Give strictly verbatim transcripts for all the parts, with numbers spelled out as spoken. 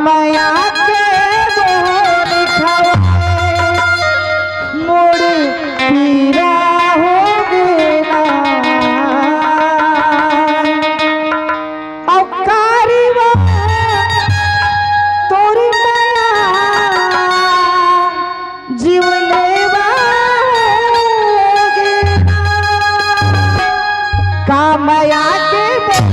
मया के बोल खवाए, मोर पीरा होगे ना। अउ कारीवा तोर मया जीव लेवा होगे ना। का मया के बोल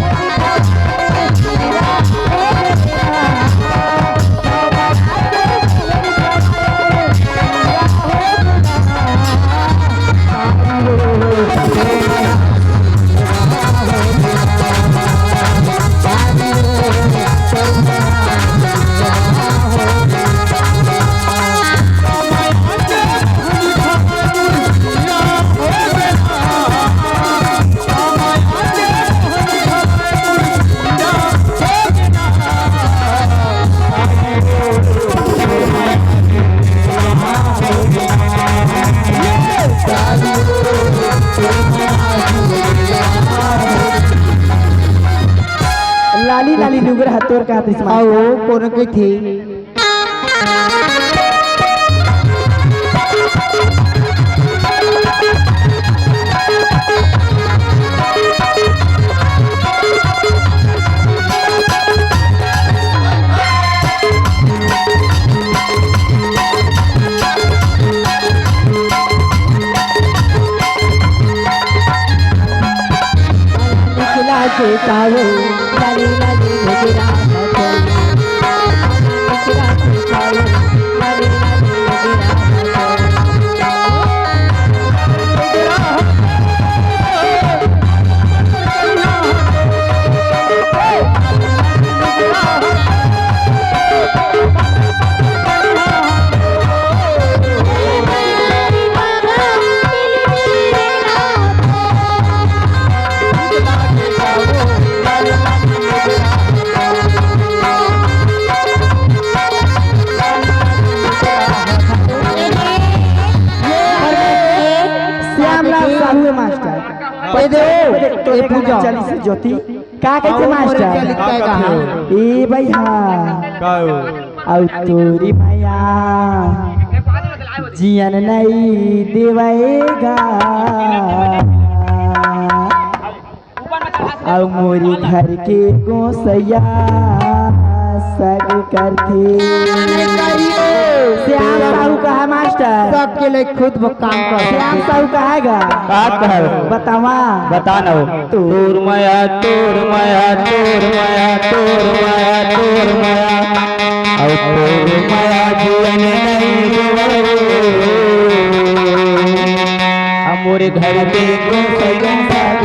लाली लाली लुगरा ह तोर का दृश्य मा। अउ कोनो कहिथे। श्यामलाल साहू हे मास्टर। ए दे, ए पूजा। चालीस ज्योति। का कहिथे मास्टर? का कहिथे? ए भैया। का हो? अउ तोरी मया जियन नइ देवय गा। अउ मोरी घर के गोसैया सग करथे। श्याम साहू कहा मास्टर? सबके लिए खुद वो काम कर। श्याम साहू कहा गा? का कहव? बतावा। बता न हो। तोर मया, तोर मया, तोर मया, तोर मया, तोर मया। अउ तोर मया जियन नइ देवय। अउ मोरे घर के गोसैया सग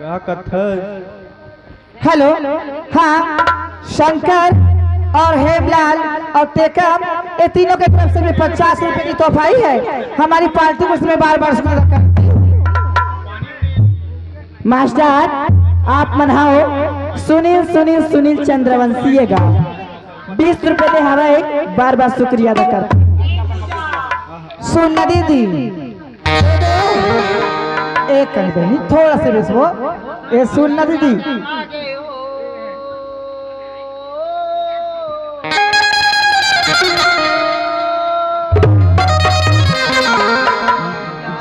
का कथस? हेलो, हाँ, शंकर और हेमलाल और टेकम, ये तीनों की तरफ से भी पचास रुपए की तोहफा ही है। हमारी पार्टी को इसमें बार बार स्वागत करती है। मास्टर, आप मन हव सुनील, सुनील, सुनील चंद्रवंशी ये गा। बीस रुपए दे हवय, बार बार शुक्रिया अदा करते। सुन न दीदी, एक कन बहिनी, थोड़ा से बेस वो। ए सुन न दीदी।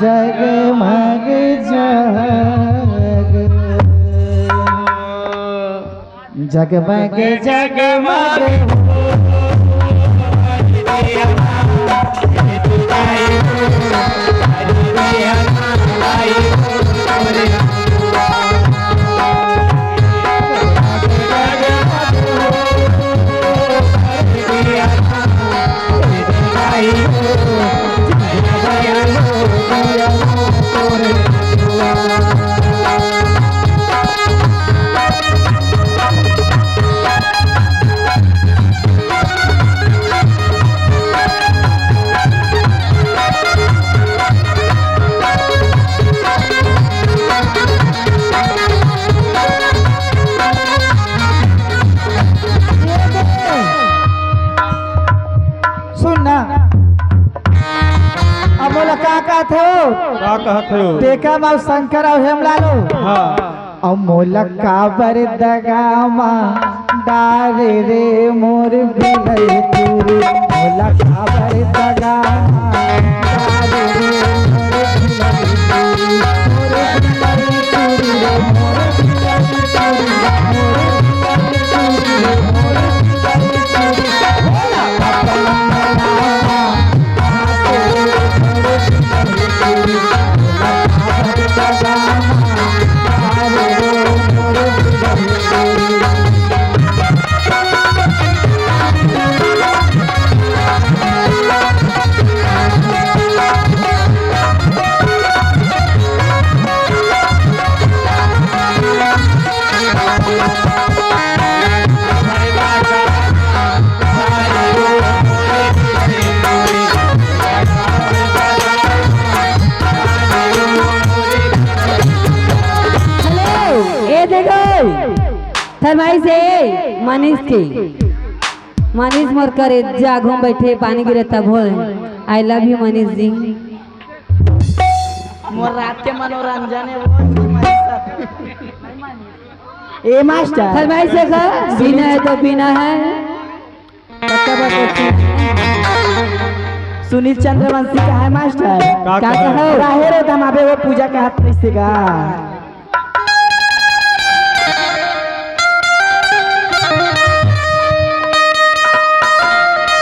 जगमग जग जगमग जगमग हो? का कहत हो? टेकम अउ शंकर अउ हेमलाल हो। हाँ। अउ मोला काबर दगा मा डारे रे मोर बिलई टूरी, मोला काबर दगा मा डारे रे मोर बिलई टूरी, मोर बिलई टूरी रे मोर बिलई टूरी, मोर बिलई टूरी रे मोर बिलई टूरी। हेलो, ए देखो, फरमाइश हे मनीष के। मनीष मोर करेजा घूम बैठे, पानी गिरे तब हो। I love you Manish ji. मोर रात के मनोरंजन हे वो। ए मास्टर। फरमाइश हे का? बिना है तो बिना है। पक्का बात है। सुनील चंद्रवंशी का है मास्टर। का का कहा? कहा? राहेर ओ धमावे वो पूजा का हाथ कैसे गा?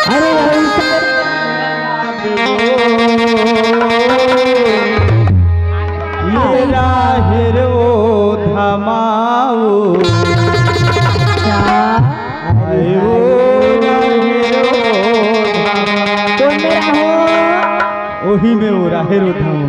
अरे भाई। ये राहेर ओ धमाऊ। क्या? आयो राहेर ओ धमाऊ। कौन मेरा हो? ओही में वो राहेर ओ धमाऊ।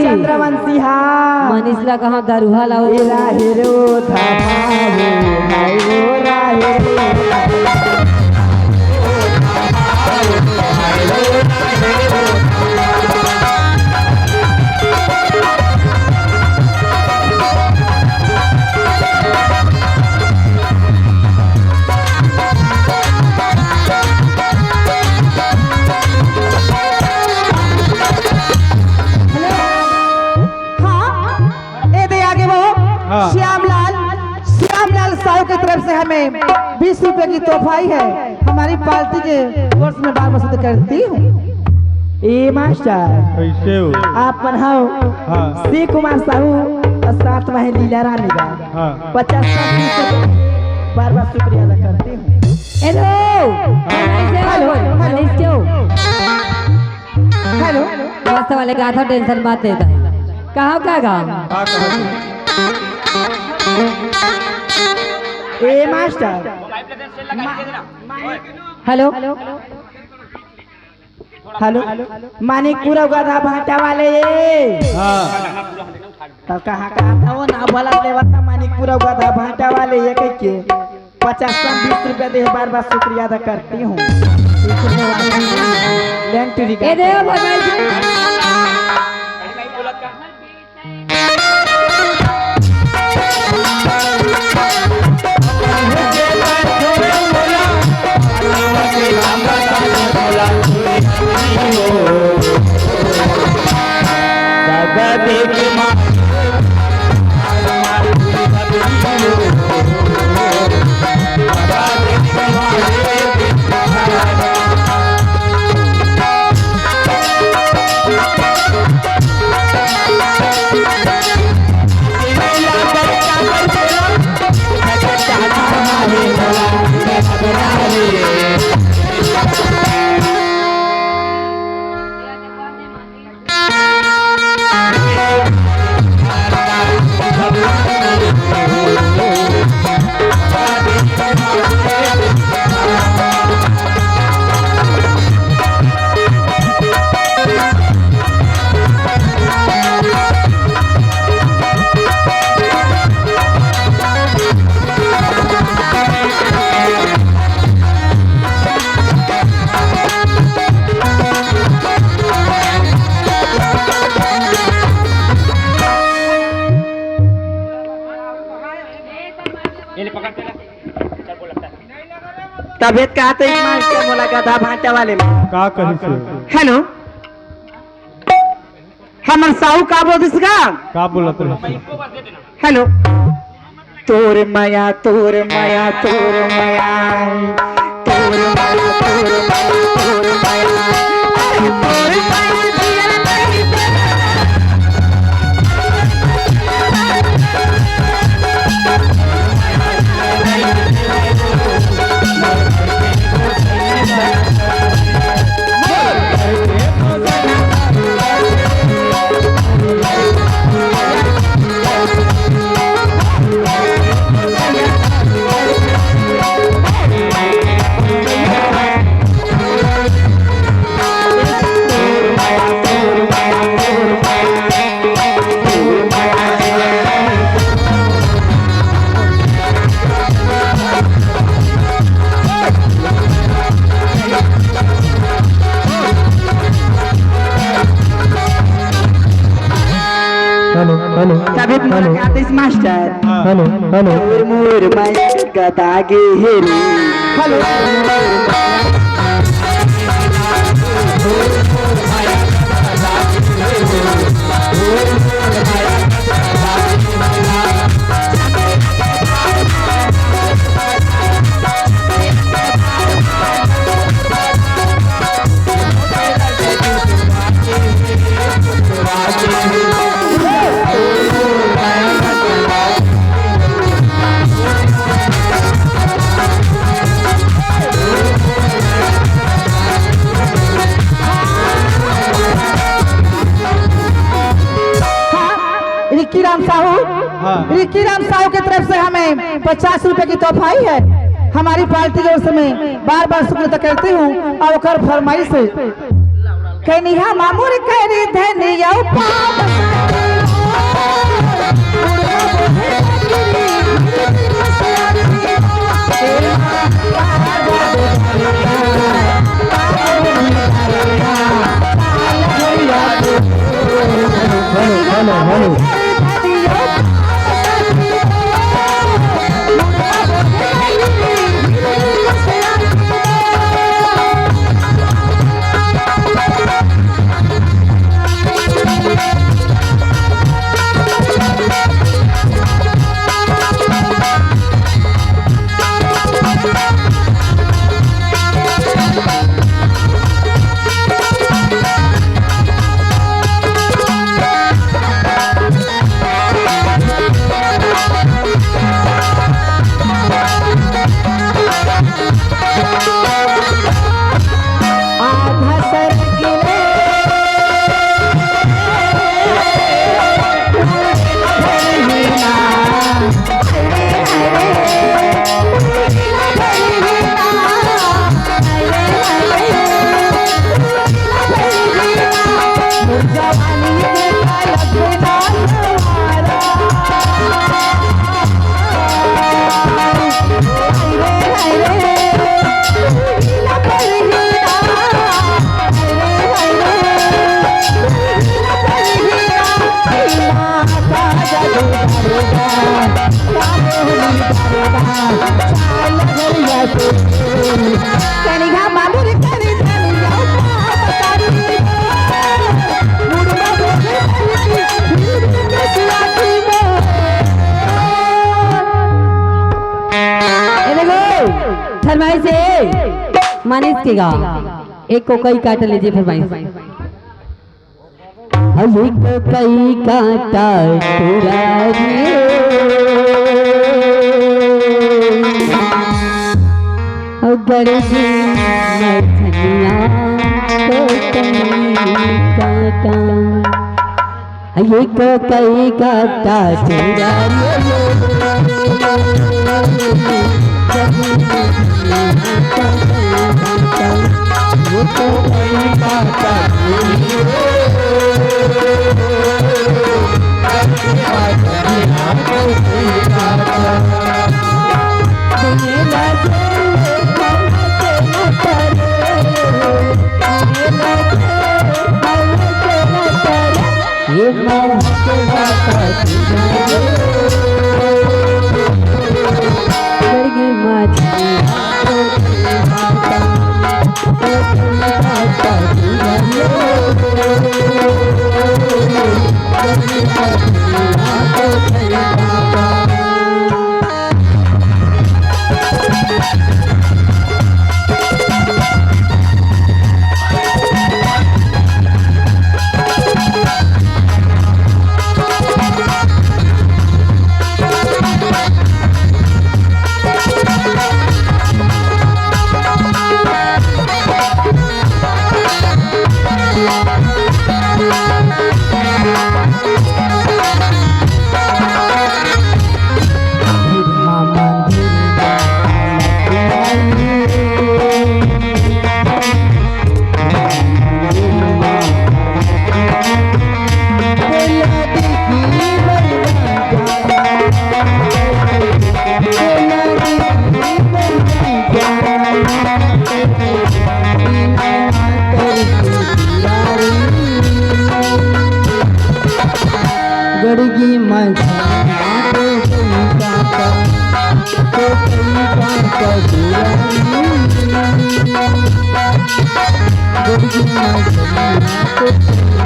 चंद्रवंशी हा। मनीष ला कहाँ गरुहा लाओ? ए राहेर ओ धमाऊ, हाय ओ राहेर ओ। हाँ, ए दे आगे वो हाँ। श्यामलाल, श्यामलाल साहू की तरफ से हमें बीस रुपए की तोहफा आई है। हमारी पार्टी के ओर से मैं बार बार शुद्ध करती हूँ। ए मास्टर, कैसे हो? आप मन हव हाँ। शिव कुमार साहू और साथ में है लीला रानी का हाँ। पचास का बीस रुपए बार बार शुक्रिया अदा करती हूँ। Hello, hello, hello. मनीष क्यों? हेलो। मस्त वाले गाथा, टेंशन मत लेता। कहाँ का गाँव? का कहत हे? ए मास्टर। हेलो। हेलो। मानिकपुर अउ गधा भाटा वाले ये। हाँ। तो कहाँ कहाँ था वो ना भला लेवा था मानिकपुर अउ गधा भाटा वाले ये कह के। पचास सौ बीस रुपया दे, बार बार शुक्रिया अदा करती हूँ। लेन टूरी का। ये दे भगवान जी। तबीयत का तो इतना अच्छा बोला गधा भांटा वाले में। का कही से? हेलो, हमर साहू का बोल दिस का? का बोलत रहे? हेलो, तोर मया, तोर मया, तोर मया, तोर मया, तोर मया, तोर मया, अरे तोर मया दिया नहीं। हेलो, हेलो, तभी हेलो। मुलाकात इस मास्टर। Hello, hello. मोर, मोर माया गदा गे हे रे। हेलो। हाँ, रिक्की राम साहू, हाँ। रिक्की राम साहू की तरफ से हमें पचास रुपए की तोहफा आई है। हमारी पार्टी की ओर से मैं बार बार शुक्रिया करती हूँ। और ओकर फरमाइश है, कनिहा मामुर करी धनिया पाप। Hello, hello, hello. ए देखो, फरमाइश है, मानिस के गा, एक कोकई काट लीजिए फरमाइश। हली कोकई काटा टुरा रे। अगर जी मछलियाँ कोकई काटा। ये कोकई काटा टुरा रे। गड़गी मझा तो कई काका, तो कई काका दुरानी। गड़गी मझा तो कई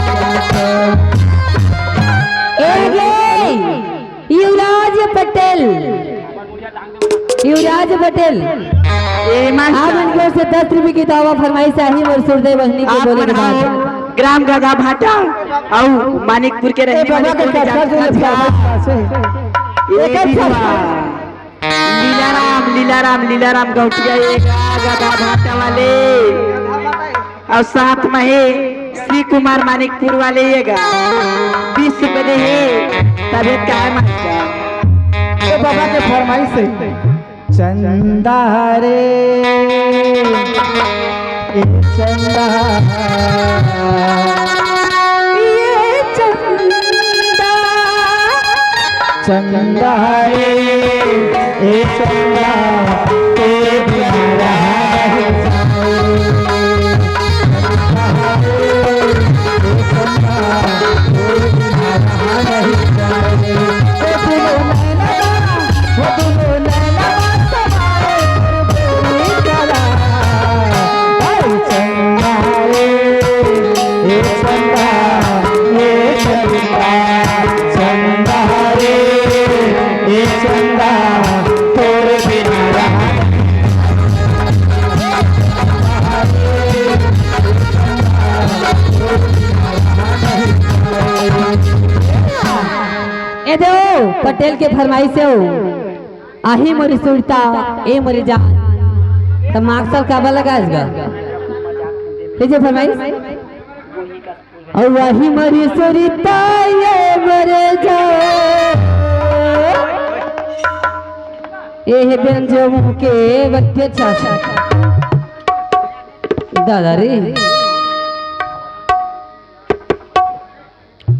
काका। ए रे, युवराज पटेल। युवराज पटेल, ए मास्टर। आप इनकी ओर से दस रुपए की तोहफा फरमाइश है, आही मोर सुरदेव बहिनी के आप बोले के मन बाद। हो ग्राम गदा भाटा अउ मानिकपुर के रहने वाले बाबा के कौन चर्चा जानत सुन हस? ले, ए एक अच्छा। बिजुआ। लीलाराम, लीलाराम, लीलाराम गौटिया, ए गा-, गदा भाटा वाले। अउ साथ में हे श्री कुमार मानिकपुर वाले, ए गा बीस रुपए दे हे, तबीयत का है मास्टर? तो बाबा के फरमाइश है, चंदा रे, ए चंदा, ए चंदा, चंदा रे, ए चंदा, तोरे बिना रहा नहीं जाए। ए दे ओ, पटेल के फरमाइश हे ओ। आही मोरी सुरता, ए मोरी जान। त मास्क काबर लगाएस गा? कइसे फरमाइश? अउ आही मोरी सुरता, ए मोरी जान। ए हे बेंजो मुँह के बच्चे छा। दादा रे।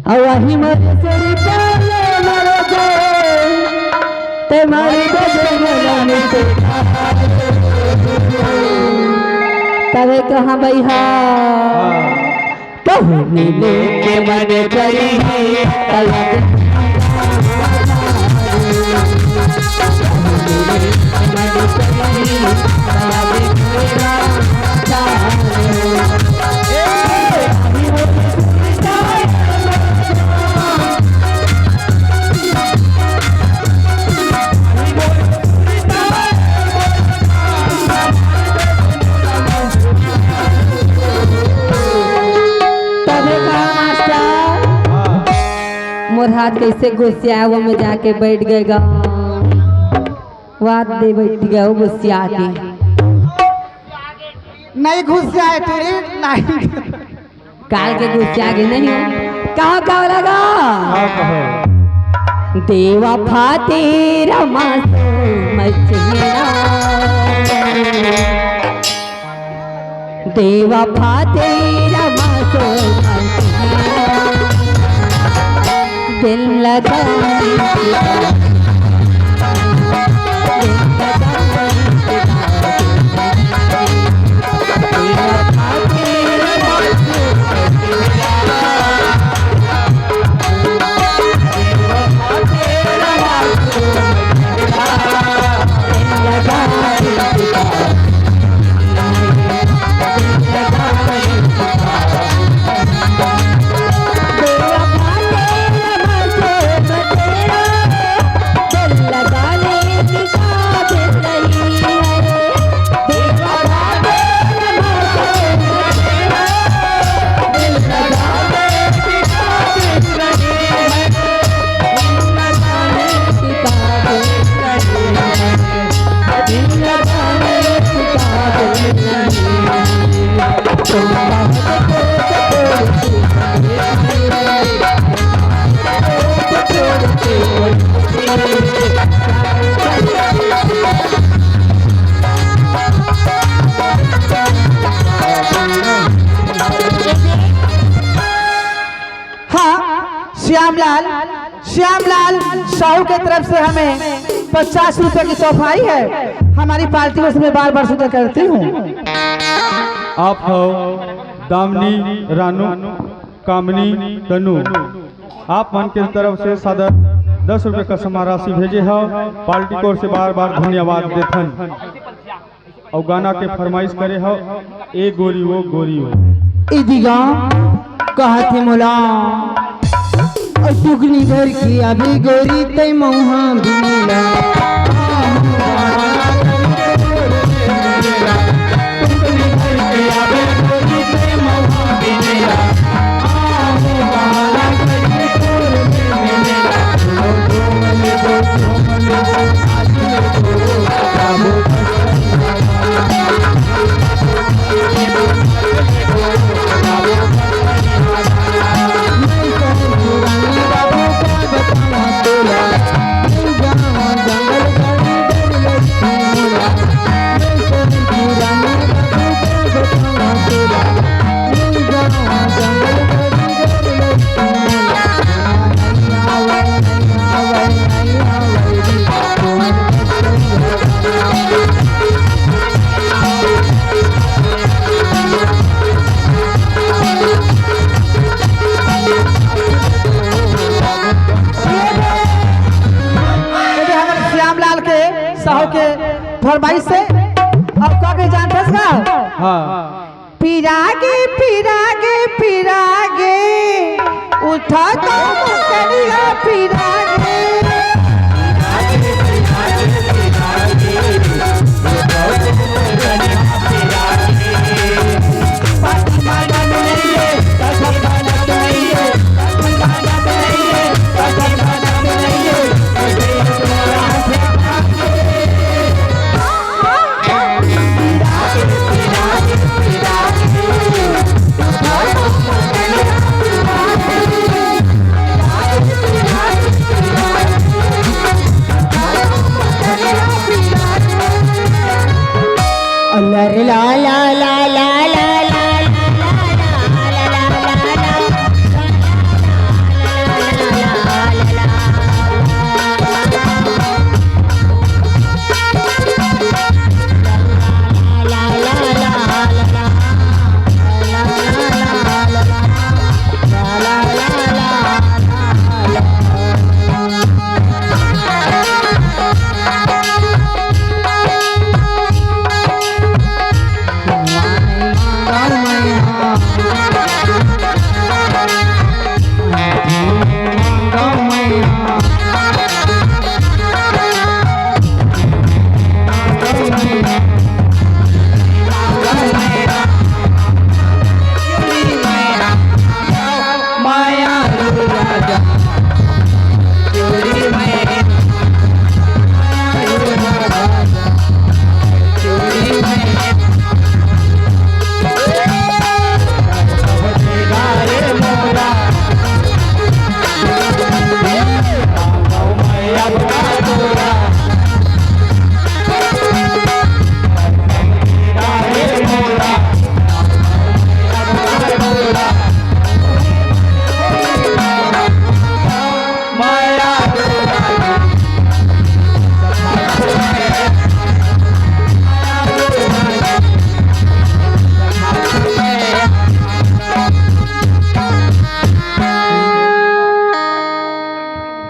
अउ आही मोर सुरता ए मोर जान, ते मारी दे दे मोला निते। तबे कहाँ बइहा? कहूँ मिले के मन करी, तलक तबे कहा मास्टर, मोर हाथ कइसे गोसियाय, वो में जाके बइठ गे गा। वाद दे बइठ गे वो गोसिया के। नहीं गोसियाय टूरी, नहीं। काल के गोसिया गे नहीं हो। कहाँ का लगा? हाँ, कहो। देवा फाते रमा सो मचेरा। देवा फाते रमा सो दिल लगा। श्यामलाल साहू के तरफ से हमें पचास रुपए की तोहफा आई है। हमारी पार्टी उसमें बार बार शुक्रिया करती हूँ। आप हो दामिनी, रानू, कामिनी, तनु, आप मन के तरफ से सादर दस रुपए का समान राशि भेजे हो। पार्टी की ओर से बार बार धन्यवाद देथन। अउ गाना के फरमाइश करे हो, ए गोरी ओ गोरी ओ। ए दिगा, कहत हे मोला, अउ टुकनी भर के आबे गोरी तै मउहा बिनेला। ये तो हमारे श्यामलाल के साहू के फरमाइश से। अब का के जानथस का? हाँ। पिरागे, पिरागे, पिरागे, उठा तो मुकनिया पिरागे।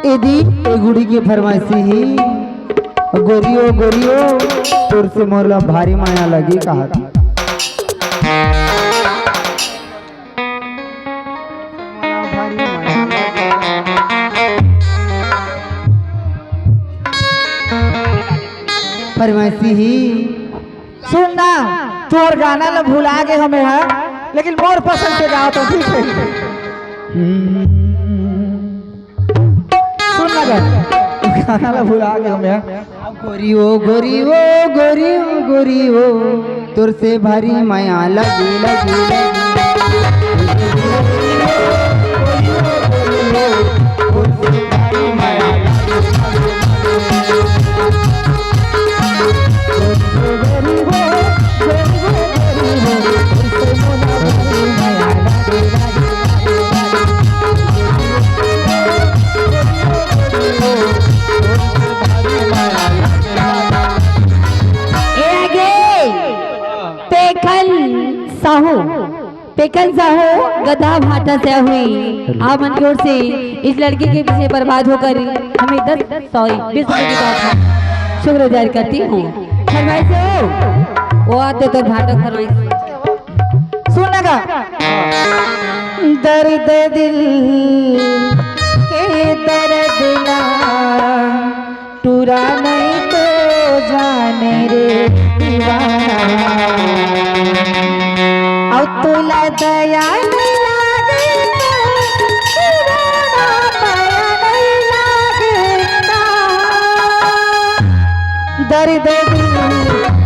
एदी, ए गुड़ी के फरमाइशी ही, गोरियो, गोरियो, तोर से मोर ला भारी माया लगे, कहा थी। फरमाइशी ही। सुन ना, तोर गाना ला भुला गे हमें हा, लेकिन मोर पसंद के गावत हँव, ठीक हे। सुन ना गा, गाना ला भुला गे हमें हा। गोरी ओ, गोरी ओ, गोरी ओ, गोरी ओ, तोर से भारी माया लगे, लगे, लगे। ताहू पेकन साहू गधा भाटा से हुई। आप मन की ओर से इस लड़के के पीछे बर्बाद होकर हमें दस, सॉरी, बीस रुपए की तोहफा। शुक्रगुजार करती हूँ। फरमाइश हो, वो आते तो भाटा फरमाइश। सुन ना गा। दर्द दिल के दर्द ना टूरा नहीं तो जाने रे दीवाना। अब तोला दया नहीं लागे तो दीवाना, माया नहीं लागे ना। दर्द दिल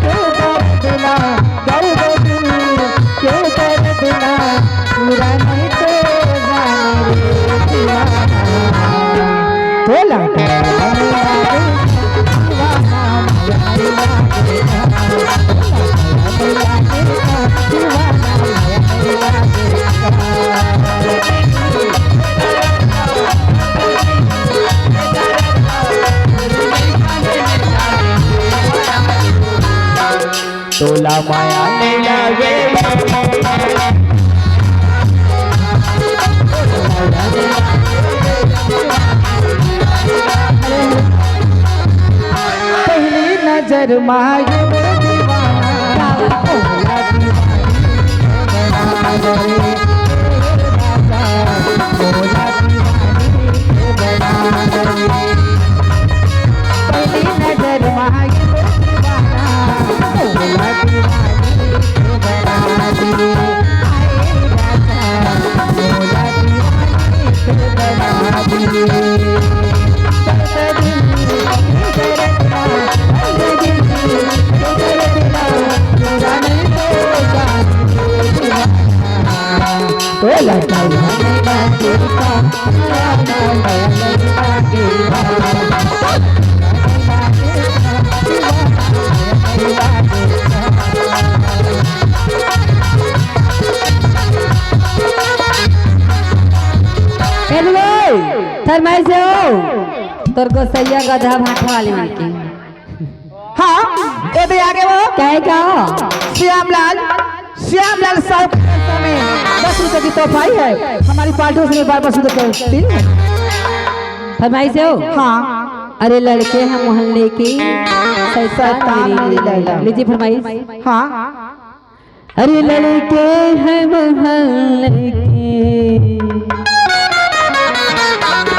के दर्द ना, दर्द दिल के दर्द ना, पूरा नहीं तो जाने रे दीवाना। तोला तोला माया नहीं लागे। पहली नजर मा ये मेरे दीवाना, तोला दीवानी बना दे, तोला दीवानी बना दे। पहली नजर मा ये मेरे दीवाना, तोला दीवानी बना दे। आए राजा, तोला दीवानी बना दे। हेलो, फरमाइश हो तोर गोसैया गधा भाटा वाले मन के। हाँ, ये भी आगे वो। कहे का? श्यामलाल, श्यामलाल साहू के पैसा में दस रुपए की तोहफाई है। हमारी पार्टी उसने बार बार शुरू कर दी। फरमाइश हो? हाँ। अरे लड़के हैं मोहल्ले की शैतान शैतान मेरी मेरी लैला। लैला। लीजिए फरमाइश। हाँ। अरे लड़के हैं मोहल्ले